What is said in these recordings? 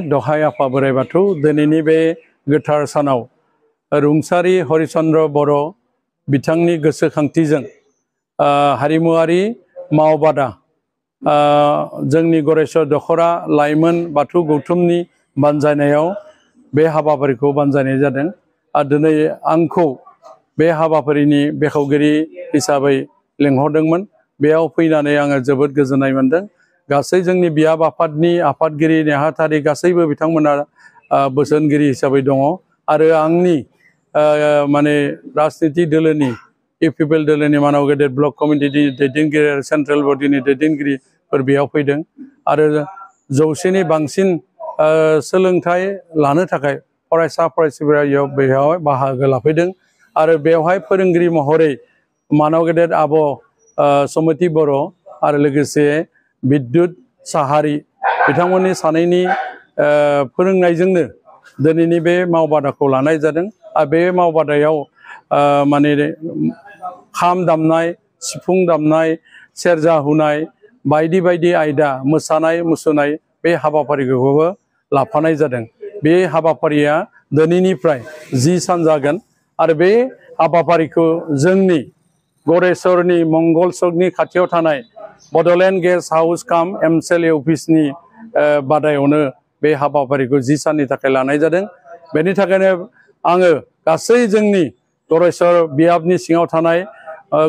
दहाय आफा बोराइ बाथौ दिनैनि बे गोथार सानाव रुंसारि हरिचन्द्र बर' बिथांनि गोसोखांथिजों हारिमुआरि मावबादा जोंनि गरेस्वर दखरा लाइमोन बाथौ गौथुमनि बानजायनायाव बे हाबाफारिखौ बानजायनाय जादों। दिनै आंखौ बे हाबाफारिनि बेखेवगिरि हिसाबै लेंहरदोंमोन। बेयाव फैनानै आङो जोबोद गोजोननाय मोनदों। गासै जोंनि बियाब आफादनि आफादगिरि नेहाथारि गासैबो बिथांमोना बोसोनगिरि हिसाबै दङ आरो आंनि माने राजनिति दोलोनि इउपिपिएल दोलोनि मानाव गेदेर ब्लक कमिटिनि दैदेनगिरि आरो सेन्ट्रेल बडिनि दैदेनगिरिफोर बेयाव फैदों आरो 100नि बांसिन सोलोंथाइ लानो थाखाय फरायसा फरायसुलिफोरा बेयाव बाहागो लाफैदों आरो बेवहाय फोरोंगिरि महरै मानाव गेदेर आब' समति बर' आरो लोगोसे बिद्युत साहारि बिथांमोननि सानैनि फोरोंनायजोंनो दिनैनि बे मावबादाखौ लानाय जादों। आरो बे मावबादायाव माने खाम दामनाय, सिफुं दामनाय, सेरजा हुनाय बायदि बायदि आयदा मोसानाय मुसुरनाय बे हाबाफारिखौबो लाफानाय जादों। बे हाबाफारिया दिनैनिफ्राय 10 सान जागोन आरो बे हाबाफारिखौ जोंनि गरेस्वरनि मंगल सकनि खाथियाव थानाय बड'लेण्ड गेस्ट हाउस काम एमसिएलए अफिसनि बादायावनो बे हाबाफारिखौ 10 साननि थाखाय लानाय जादों। बेनि थाखायनो आङो गासै जोंनि गरेस्वर बियाबनि सिङाव थानाय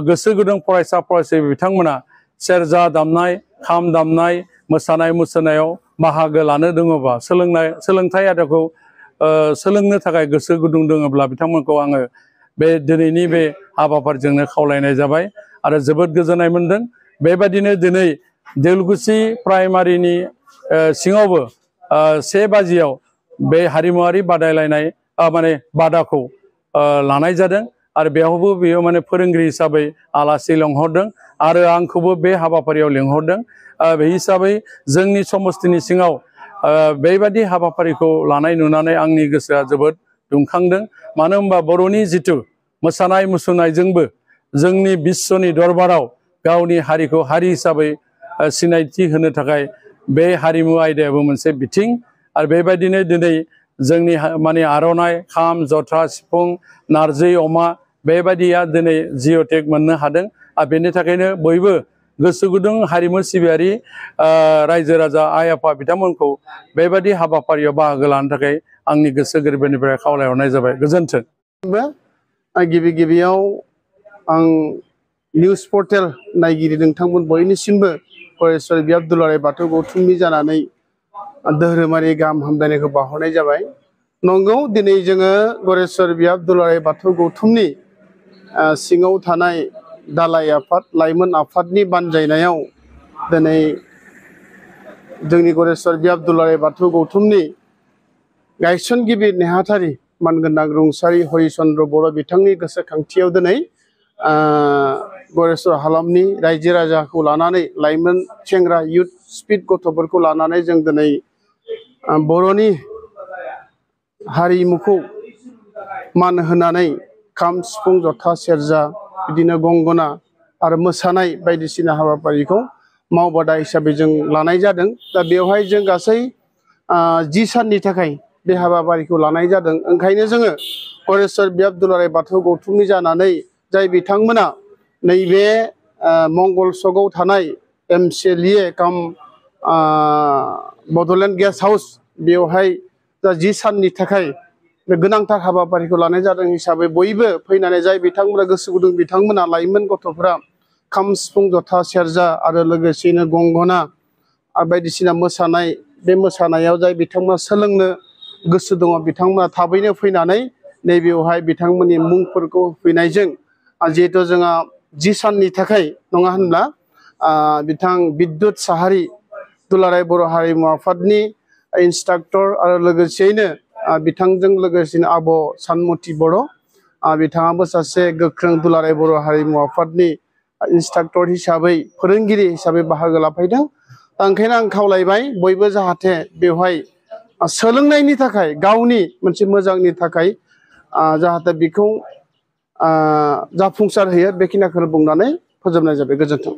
गोसो गुदुं फरायसा फरायसुलि बिथांमोना सेरजा दामनाय, खाम दामनाय, मोसानाय मुसुरनायाव बाहागो लानो दङबा सोलोंथाइ आयदाखौ सोलोंनो थाखाय गोसो गुदुं दङब्ला बिथांमोनखौ आङो बे दिनैनि बे हाबाफारिजोंनो खावलायनाय जाबाय आरो जोबोद गोजोननाय मोनदों। बेबायदिनो दिनै देवलकुसि प्राइमारिनि सिङावबो 1 बाजियाव बे हारिमुआरि बादायलायनाय माने बादाखौ लानाय जादों आरो बेयावबो बेयो माने फोरोंगिरि हिसाबै आलासि लेंहरदों आरो आंखौबो बे हाबाफारियाव लेंहरदों। बे हिसाबै जोंनि समस्तिनि सिङाव बेबायदि हाबाफारिखौ लानाय नुनानै आंनि गोसोआ जोबोद दुंखांदों। मानो होनबा बर'नि जिथु मोसानाय मुसुरनायजोंबो जोंनि बिश्वनि दरबाराव गावनि हारिखौ हारि हिसाबै सिनायथि होनो थाखाय बे हारिमु आयदायाबो मोनसे बिथिं आरो बेबायदिनो दिनै जोंनि माने आर'नाइ, खाम, जथा, सिफुं, नारजि अमा बेबायदिया दिनै जिअ'टेक मोननो हादों आरो बेनि थाखायनो बयबो गोसो गुदुं हारिमु सिबियारि रायजो राजा आइ आफा बिथांमोनखौ बेबायदि हाबाफारियाव बाहागो लानो थाखाय आंनि गोसो गोरबोनिफ्राय खावलायहरनाय जाबाय। गोजोन्थों। गिबि गिबियाव आं निउस पर्टेल नायगिरि नोंथांमोन बयनिसिमबो गरेस्वर बियाब दुलाराय बाथौ गौथुमनि जानानै धोरोमारि गाहाम हामलायनायखौ बावहरनाय जाबाय। नंगौ, दिनै जोङो गरेस्वर बियाब दुलाराय बाथौ गौथुमनि सिङाव थानाय दालाइ आफाद लाइमोन आफादनि बानजायनायाव दिनै जोंनि गरेस्वर बियाब दुलाराय बाथौ गौथुमनि गायसनगिरि नेहाथारि मानगोनां रुंसारि हरिचन्द्र बर' बिथांनि गोसोखांथियाव दिनै गरेस्वर हालामनि रायजो राजाखौ लानानै लाइमोन सेंग्रा इयुथ स्पिड गथ'फोरखौ लानानै जों दिनै बर'नि हारिमुखौ मान होनानै खाम, सिफुं, जथा, सेरजा बिदिनो गंगना आरो मोसानाय बायदिसिना हाबाफारिखौ मावबादा हिसाबै जों लानाय जादों। दा बेवहाय जों गासै 10 साननि थाखाय बे हाबाफारिखौ लानाय जादों। ओंखायनो जोङो गरेस्वर बियाब दुलाराय बाथौ गौथुमनि जानानै जाय बिथांमोना नैबे मंगल सकआव थानाय एमसिएलए काम बड'लेण्ड गेस्ट हाउस बेवहाय दा 10 साननि थाखाय बे गोनांथार हाबाफारिखौ लानाय जादों हिसाबै बयबो फैनानै जाय बिथांमोना गोसो गुदुं बिथांमोना लाइमोन गथ'फोरा खाम, सिफुं, जथा, सेरजा आरो लोगोसेनो गंगना आरो बायदिसिना मोसानाय बे मोसानायाव जाय बिथांमोना सोलोंनो गोसो दङ बिथांमोना थाबैनो फैनानै नैबेवहाय बिथांमोननि मुंफोरखौ होफैनायजों जिहेथु जोंहा 10 साननि थाखाय नङा होनब्ला बिथां बिद्युत साहारि दुलाराय बर' हारिमु आफादनि इन्सट्राक्टर आरो लोगोसेयैनो बिथांजों लोगोसेनो आब' सानमति बर' बिथाङाबो सासे गोख्रों दुलाराय बर' हारिमु आफादनि इन्सट्राक्टर हिसाबै फोरोंगिरि हिसाबै बाहागो लाफैदों। दा ओंखायनो आं खावलायबाय बयबो जाहाथे बेवहाय सोलोंनायनि थाखाय गावनि मोनसे मोजांनि थाखाय जाहाथे बेखौ जाफुंसार होयो बेखिनिखौनो बुंनानै फोजोबनाय जाबाय। गोजोन्थों।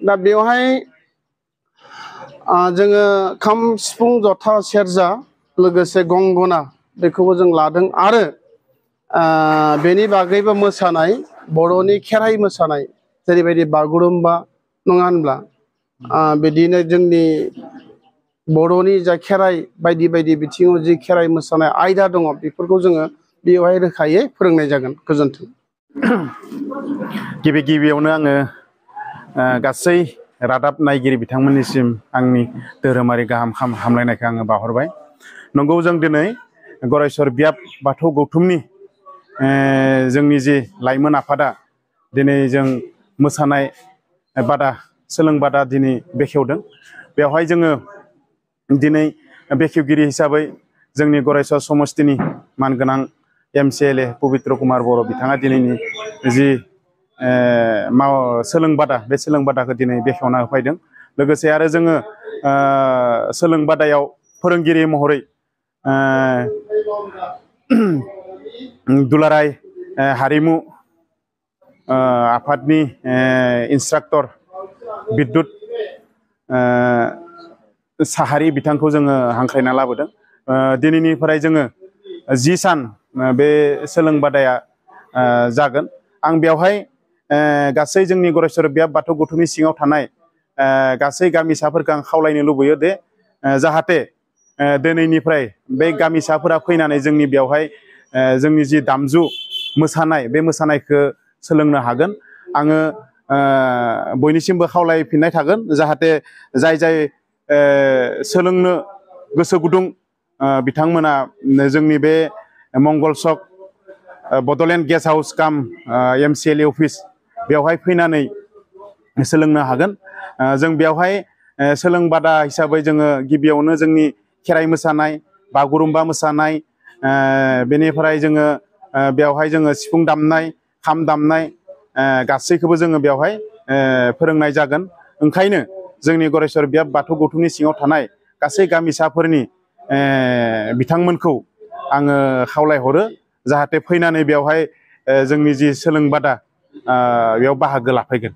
दा बेवहाय जोङो खाम सिफुं जथा सेरजा लोगोसे गंगना बेखौबो जों लादों आरो बेनि बागैबो मोसानाय बर'नि खेराइ मोसानाय जेरैबायदि बागुरुम्बा नङा होनब्ला बिदिनो जोंनि बर'नि जा खेराइ बायदि बायदि बिथिङाव जि खेराइ मोसानाय आयदा दङ बेफोरखौ जोङो बेवहाय रोखायै फोरोंनाय जागोन। गोजोन्थों। गिबियावनो आङो गासै रादाब नायगिरि बिथांमोननिसिम आंनि धोरोमारि गाहाम हामलायनायखौ आङो बावहरबाय। नंगौ, जों दिनै गरायस्वर बियाब बाथौ गौथुमनि जोंनि जि लाइमोन आफादा दिनै जों मोसानाय बादा सोलों बादा दिनै बेखेवदों। बेवहाय जोङो दिनै बेखेवगिरि हिसाबै जोंनि गरायस्वर समस्तिनि मानगोनां MCLA पबित्र कुमार बर' बिथाङा दिनैनि जि सोलों बादा बे सोलों बादाखौ दिनै बेखेवना होफैदों। लोगोसे आरो जोङो सोलों बादायाव फोरोंगिरि महरै दुलाराय हारिमु आफादनि इन्सट्राक्टर बिद्युत साहारि बिथांखौ जोङो हांख्रायना लाबोदों। दिनैनिफ्राय जोङो 10 सान बे सोलों बादाया जागोन। आं बेवहाय गासै जोंनि गरायस्वर बियाब बाथौ गौथुमनि सिङाव थानाय गासै गामिसाफोरखौ आं खावलायनो लुबैयो दे जाहाथे दिनैनिफ्राय बे गामिसाफोरा फैनानै जोंनि बेवहाय जोंनि जि दामजु मोसानाय बे मोसानायखौ सोलोंनो हागोन। आङो बयनिसिमबो खावलायफिननाय थागोन जाहाथे जाय सोलोंनो गोसो गुदुं बिथांमोना जोंनि बे मंगल सक बड'लेण्ड गेस्ट हाउस काम MCLA अफिस बेवहाय फैनानै सोलोंनो हागोन। जों बेवहाय सोलों बादा हिसाबै जोङो गिबियावनो जोंनि खेराइ मोसानाय बागुरुम्बा मोसानाय बेनिफ्राय जोङो बेवहाय जोङो सिफुं दामनाय खाम दामनाय गासैखौबो जोङो बेवहाय फोरोंनाय जागोन। ओंखायनो जोंनि गरायस्वर बियाब बाथौ गौथुमनि सिङाव थानाय गासै गामिसाफोरनि बिथांमोनखौ आङो खावलायहरो जाहाथे फैनानै बेवहाय जोंनि जि सोलों बादा बेयाव बाहागो लाफैगोन।